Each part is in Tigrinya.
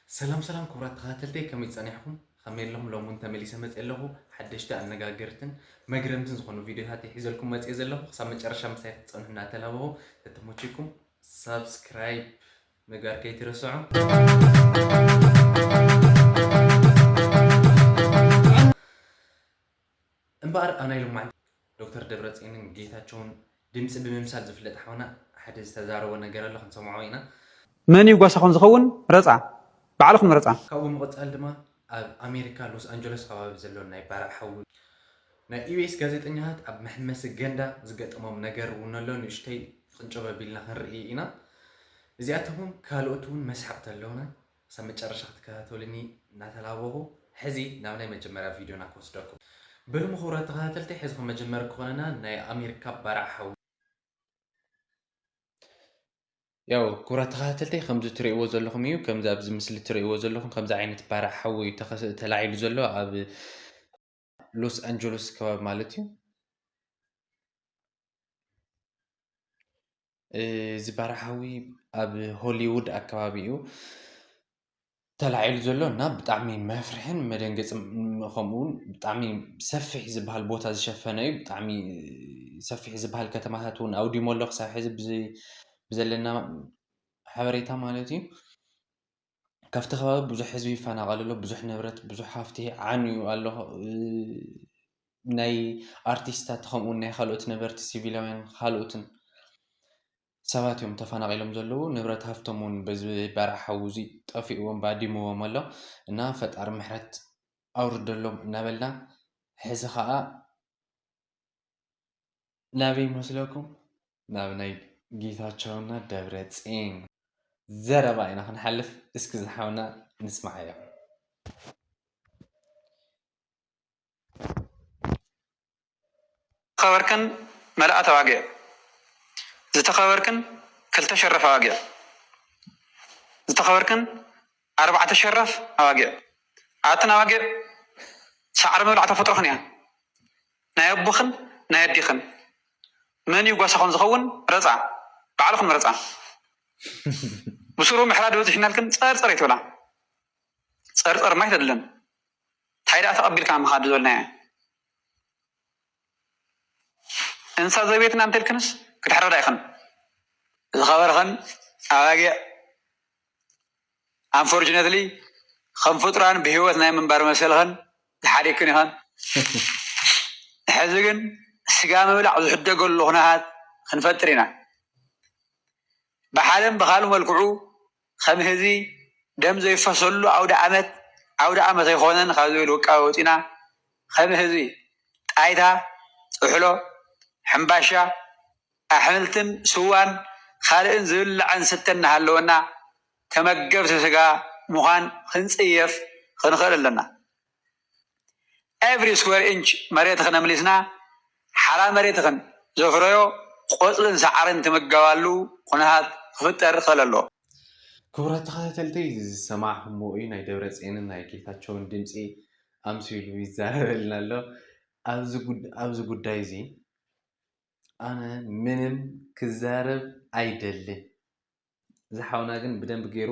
ሰላም ሰላም ክቡራት ተኸታተልተይ፣ ከመይ ጸኒሕኩም? ከመይ ኣለኹም? ሎሚ እውን ተመሊሰ መጽየ ኣለኹ። ሓደሽቲ ኣነጋገርትን መግረምትን ዝኾኑ ቪድዮታት እየ ሒዘልኩም መጽየ ዘለኹ። ክሳብ መጨረሻ ምሳይ ክትጸንሑ እናተላበኹ፣ ተተመችኩም ሳብስክራይብ ምግባር ከይትረስዑ። እምበኣር ኣብ ናይ ሎማዓንቲ ዶክተር ደብረጽዮንን ጌታቸውን ድምፂ ብምምሳል ዝፍለጥ ሓውና ሓደ ዝተዛረቦ ነገር ኣሎ፣ ክንሰምዖ ኢና። መን እዩ ጓሳኹም ዝኸውን? ረጻ። ባዕልኹም ረጻ። ካብኡ ብምቕጻል ድማ ኣብ ኣሜሪካ ሎስ ኣንጀለስ ከባቢ ዘሎ ናይ ባርዕ ሓዊ ናይ ኢቢኤስ ጋዜጠኛታት ኣብ መሐመሲ ገንዳ ዝገጠሞም ነገር እውን ኣሎ። ንእሽተይ ቅንጭብ ኣቢልና ክንርኢ ኢና። እዚኣቶም እውን ካልኦት እውን መስሓቕቲ ኣለውና። ክሳብ መጨረሻ ክትከታተሉኒ እናተላበኹ፣ ሕዚ ናብ ናይ መጀመርያ ቪድዮና ክወስደኩም። በሉ ክቡራት ተኸታተልቲ፣ ሕዚ ክመጀመር ክኾነና ናይ ኣሜሪካ ባርዕ ሓዊ። ያው ክቡራት ተኸታተልቲ፣ ከምዚ ትርእይዎ ዘለኹም እዩ። ከምዚ ኣብዚ ምስሊ ትርእይዎ ዘለኹም ከምዚ ዓይነት ባርዕ ሓዊ እዩ ተኸስ-፣ ተላዒሉ ዘሎ ኣብ ሎስ ኣንጀለስ ከባቢ ማለት እዩ። እዚ ባርዕ ሓዊ ኣብ ሆሊውድ ኣከባቢ እዩ ተላዒሉ ዘሎ እና ብጣዕሚ መፍርሕን መደንገጽን ከምኡ እውን ብጣዕሚ ሰፊሕ ዝበሃል ቦታ ዝሸፈነ እዩ። ብጣዕሚ ሰፊሕ ዝበሃል ከተማታት እውን ኣውዲሞ ኣሎ ክሳብ ሕዚ ብዚ-፣ ብዘለና ሓበሬታ ማለት እዩ። ካብቲ ከባቢ ብዙሕ ህዝቢ ይፈናቐል ኣሎ፣ ብዙሕ ንብረት፣ ብዙሕ ሃፍቲ ዓንዩ ኣሎ። እ፣ ናይ ኣርቲስታት ከምኡ እውን ናይ ካልኦት ነበርቲ ሲቪላውያን ካልኦትን ሰባት እዮም ተፈናቒሎም ዘለዉ። ንብረት ሃፍቶም እውን በዚ ባርዕ ሓዊ እዚ ጠፊእዎም፣ ባዲምዎም ኣሎ እና ፈጣሪ ምሕረት ኣውርደሎም እናበልና ሕዚ ኸኣ ናበይ ይመስለኩም? ናብ ናይ ጌታቸውና ደብረጽዮን ዘረባ ኢና ክንሓልፍ። እስኪ ዝሓውና ንስማዓዮ። ዝተኸበርክን መላእ ተባጊዕ፣ ዝተኸበርክን ክልተ ሸረፍ ኣባጊዕ፣ ዝተኸበርክን ኣርባዕተ ሸረፍ ኣባጊዕ። ኣትን ኣባጊዕ ሳዕሪ ምብላዕ ተፈጥሮኽን እያ። ናይ ኣቦኽን ናይ ኣዴኽን። መን እዩ ጓሳኹም ዝኸውን? ረጻ። ባዕልኹም ረጻ። ብስሩ ምሕራድ በዚሕናልክን ጸርጸር ኣይትበላ። ጸርጸር ማይ ተድለን። እንታይ ደኣ ተቐቢልካ ምኻድ ዝበልናዮ? እንስሳ ዘቤትና እንተልክንስ ክትሕረዳ ኢኽን። ዝኸበርኽን ኣባጊዕ፣ ኣንፎርቹነትሊ፣ ከም ፍጡራን ብህይወት ናይ ምንባር መሰልኽን ዝሓደግክን ኢኽን። ሕዚ ግን ስጋ ምብላዕ ዝሕደገሉ ኩነታት ክንፈጥር ኢና። ብሓደን ብኻልእ መልክዑ ከም ህዝቢ ደም ዘይፈሰሉ ኣውደ ኣመት፣ ኣውደ ኣመት ኣይኮነን ካብ ዝብል ውቃበ ወፂና፣ ከም ህዝቢ ጣይታ፣ ጥሕሎ፣ ሕምባሻ፣ ኣሕምልትን ስዋን ካልእን ዝብላዕን ዝስተን እናሃለወና፣ ተመገብቲ ስጋ ምዃን ክንጽየፍ ክንኽእል ኣለና። ኤቭሪ ስኩዌር ኢንች መሬትኽን ኣምሊስና፣ ሓላል መሬትኽን ዘፍረዮ ቆጽልን ሳዕርን ትምገባሉ ኩነታት ክፍጠር ክኽእል ኣለዎ። ክቡራት ተኸታተልተይ፣ ዝሰማዕኹምዎ እዩ፣ ናይ ደብረጽዮንን ናይ ጌታቸውን ድምፂ ኣምሲሉ ይዛረበልና ኣሎ። ኣብዚ ጉድ-፣ ኣብዚ ጉዳይ እዚ ኣነ ምንም ክዛረብ ኣይደልን። እዚ ሓውና ግን ብደንብ ገይሩ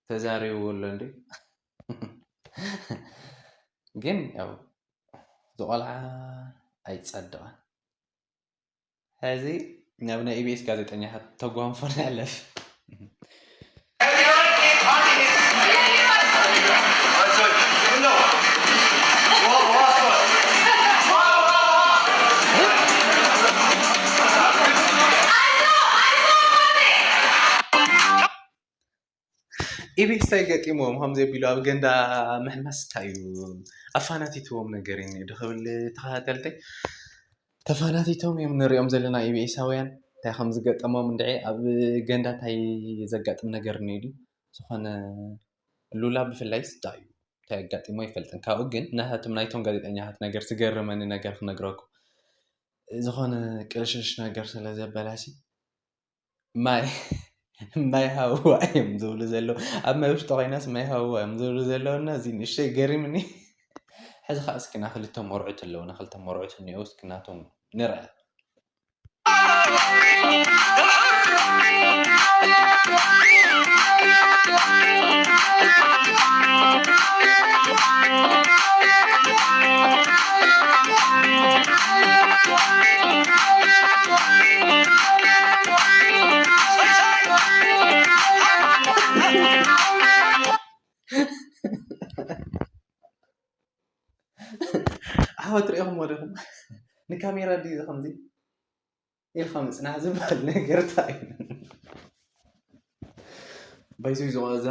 ተዛሪብዎ ኣሎ እንዴ። ግን ያው ዝቆልዓ ኣይጸድቕን። ሕዚ ናብ ናይ ኢቢኤስ ጋዜጠኛታት ተጓንፎ ንሕለፍ። ኢቢኤስ እንታይ ገጢምዎም ከም ዘቢሉ ኣብ ገንዳ ምሕማስ እንታይ እዩ? ኣፋናቲትዎም ነገር እዩ እኒኦ ዶ ክብል ተኸታተልተይ። ተፋናቲቶም እዮም ንሪኦም ዘለና ኢቢኤሳውያን። እንታይ ከም ዝገጠሞም እንድዒ ኣብ ገንዳ እንታይ ዘጋጥም ነገር እኒኦ ድዩ? ዝኾነ ሉላ ብፍላይ ስታ እዩ። እንታይ ኣጋጢሞ ኣይፈልጥን። ካብኡ ግን ናታቶም ናይቶም ጋዜጠኛታት ነገር ዝገርመኒ ነገር ክነግረኩም። ዝኾነ ቅልሽሽ ነገር ስለ ዘበላሲ ማይ፣ ማይ ሃዋ እዮም ዝብሉ ዘለዉ። ኣብ ማይ ውሽጢ ኮይናስ ማይ ሃዋ እዮም ዝብሉ ዘለዉ እና እዚ ንእሽተይ ገሪምኒ። ሕዚ ኸዓ እስኪ ና ክልተ መርዑት ኣለዉ፣ ና ክልተ መርዑት እኒኦ እስኪ ናቶም ንርአ። ኣወ ትሪኢኹም ወዲኹም ንካሜራ ድዩ ከምዚ ኢልካ ምፅናሕ ዝበሃል ነገር እንታይ እዩ? ባይዘይ እዛ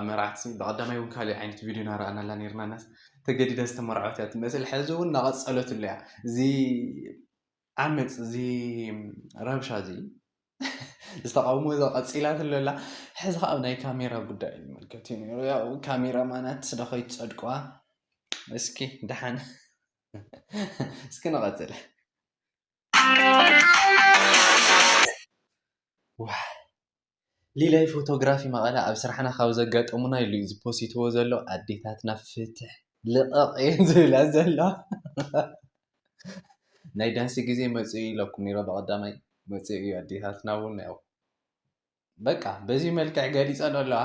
መርዓት ብቐዳማይ እውን ካልእ ዓይነት ቪድዮ ናረኣናላ ነርናናስ ተገዲዳ ዝተመርዓወት እያ ትመስል። ሕዚ እውን እናቐፀለትሉ እያ። እዚ ዓመፅ እዚ ረብሻ እዚ ዝተቃውሞ እዛ ቀፂላትሉ ኣላ። ሕዚ ከዓ ናይ ካሜራ ጉዳይ እዩ ዝምልከት እዩ ነይሩ። ያው ካሜራ ማናት ስለ ከይትፀድቅዋ እስኪ ደሓን እስኪ ንቐፅል። ሊላይ ፎቶግራፊ መቐለ ኣብ ስራሕና ካብ ዘጋጠሙና ኢሉ እዩ ዝፖሲትዎ ዘሎ። ኣዴታትና ፍትሕ ልቐቕ እየን ዝብላ ዘሎ። ናይ ዳንሲ ግዜ መፅኡ ኢለኩም ነይረ ብቐዳማይ መፅኡ እዩ። ኣዴታትና እውን ያው በቃ በዚ መልክዕ ገሊፀ ኣለዋ።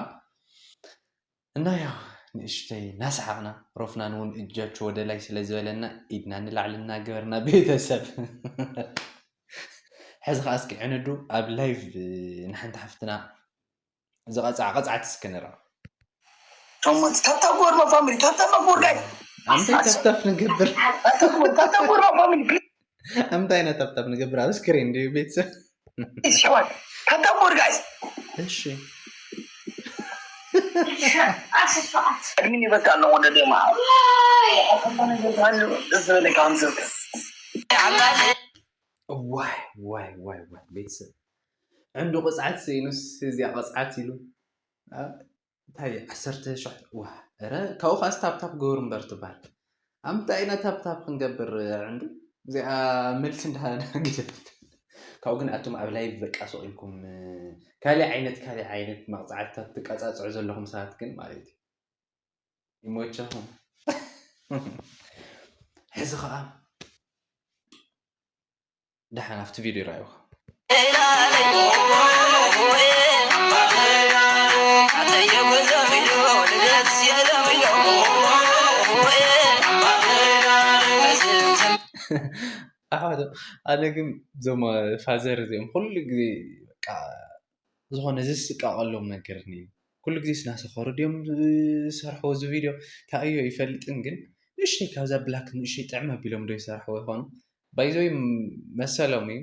እና ያው ንእሽተይ እናሰሓቕና ሮፍናን እውን እጃችሁ ወደ ላይ ስለ ዝበለና ኢድና ንላዕሊ እናገበርና ቤተሰብ ሕዚ ከዓ እስኪ ዕንዱ ኣብ ላይቭ ንሓንቲ ሓፍትና ዝቐፅዓ ቀፅዓት እስኪ ንርኣ። ታብታብ ጎርማ ፋሚሊ ታብታብ ጎርጋይ ኣምታይ ታብታብ ንገብር ታብታብ ጎርማ ፋሚሊ ኣምታይ ኢና ታብታብ ንገብር ኣብ ስክሪን ድዩ ቤተሰብ ሸዋት ታብታብ ጎርጋይ እሺ እድሚን ይበቃ ኣለዎ ደደማ ደስ ዝበለካ ከምዝብከ ዋይ ዋይ ዋይ ዋይ ቤተሰብ ዕንዱ ቅፅዓት ስኢኑስ እዚኣ ቅፅዓት ኢሉ እንታይ ዓሰርተ ሸሕ ዋ ረ ካብኡ ከዓ ታብታብ ግብሩ እምበር ትበሃል ኣምታ ኢና ታብታብ ክንገብር ዕንዱ እዚኣ መልሲ እንዳሃና ግደፍት ካብኡ ግን ኣቱም ኣብ ላይ በቃ ሰቂልኩም ካልእ ዓይነት ካልእ ዓይነት መቕፃዕትታት ትቀፃፅዑ ዘለኹም ሰባት ግን ማለት እዩ ይሞቸኹም ሕዚ ከዓ ደሓን ኣብቲ ቪድዮ ይረኣዩኻ ኣነ ግን ዞም ፋዘር እዚኦም ኩሉ ግዜ ዝኾነ ዝስቃቐሎም ነገር ኩሉ ግዜ ስናሰኸሩ ድዮም ዝሰርሕዎ እዚ ቪድዮ ታእዮ ይፈልጥን ግን ንእሽተይ ካብዛ ብላክ ንእሽተይ ጥዕም ኣቢሎም ዶ ይሰርሕዎ ይኾኑ ባይዘይ መሰሎም እዩ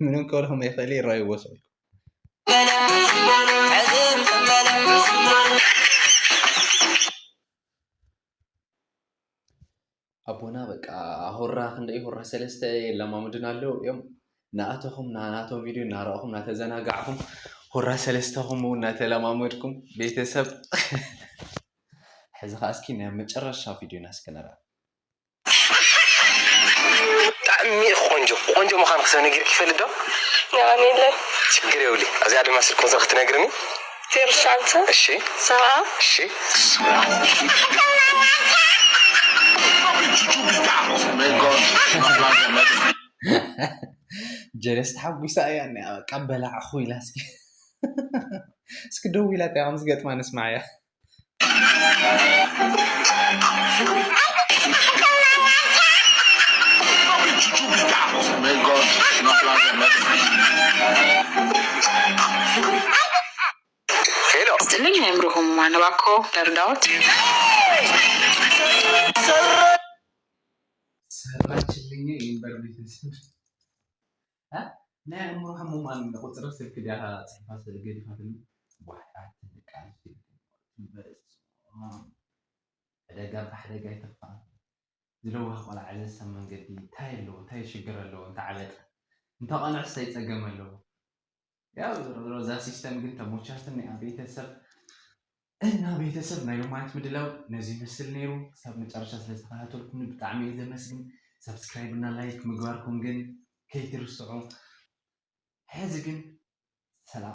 ምንም ከብሎም ይኽእል ይረኣይዎ ሰው ኣቦና በቃ ሆራ ክንደይ ሆራ ሰለስተ የለማምዱና ኣለዉ እዮም ንኣተኹም ናናቶም ቪድዮ እናረእኹም እናተዘናጋዕኹም ሆራ ሰለስተኹም እናተለማመድኩም ቤተሰብ ሕዚ ከዓ እስኪ ናይ መጨረሻ ቪድዮና እስኪ ንርኣ ብጣዕሚ ቆንጆ ቆንጆ ምዃኑ ክሰብ ነጊርኪ ይፈልጥ ዶ? የቐንየለይ። ችግር የብሊ። ኣብዚኣ ድማ ስልክ ቁፅሪ ክትነግርኒ? ዜሮ ትሽዓተ እሺ ሰብዓ እሺ ጀለስ ተሓጒሳ እያ እኒኣ በቃ በላዕኹ ኢላ እስኪ እስኪ ደው ኢላ እንታይ ከም ዝገጥማ ንስማዓያ ሄሎ ስጥልኝ የአእምሮ ህሙማን እባክዎ ለርዳዎት ሰራችልኝ ይንበር ቤተሰብ ናይ ኣእምሮ ሕሙማን ቁፅሪ ስልክ ዲያ ፅሒፋ ገዲፋትኒ ዋሕዳት ደቂ ኣንስትዮ በስመኣብ ዕደጋ ብሓደጋ ይተፋ ዝለዋህ ቆልዓ ዘሰብ መንገዲ እንታይ ኣለዎ እንታይ ሽግር ኣለዎ እንተዓበጠ እንተቐንዕስ እንታይ ፀገም ኣለዎ ያው ዞሮ ዞሮ እዛ ሲስተም ግን ተሞቻትኒ ኣብ ቤተሰብ እና ቤተሰብ ናይ ሎማዓት ምድላው ነዚ ይመስል ነይሩ ክሳብ መጨረሻ ስለዝተኸታተልኩም ብጣዕሚ እየ ዘመስግን ሳብስክራይብ እና ላይክ ምግባርኩም ግን ከይትርስዑ ሕዚ ግን ሰላም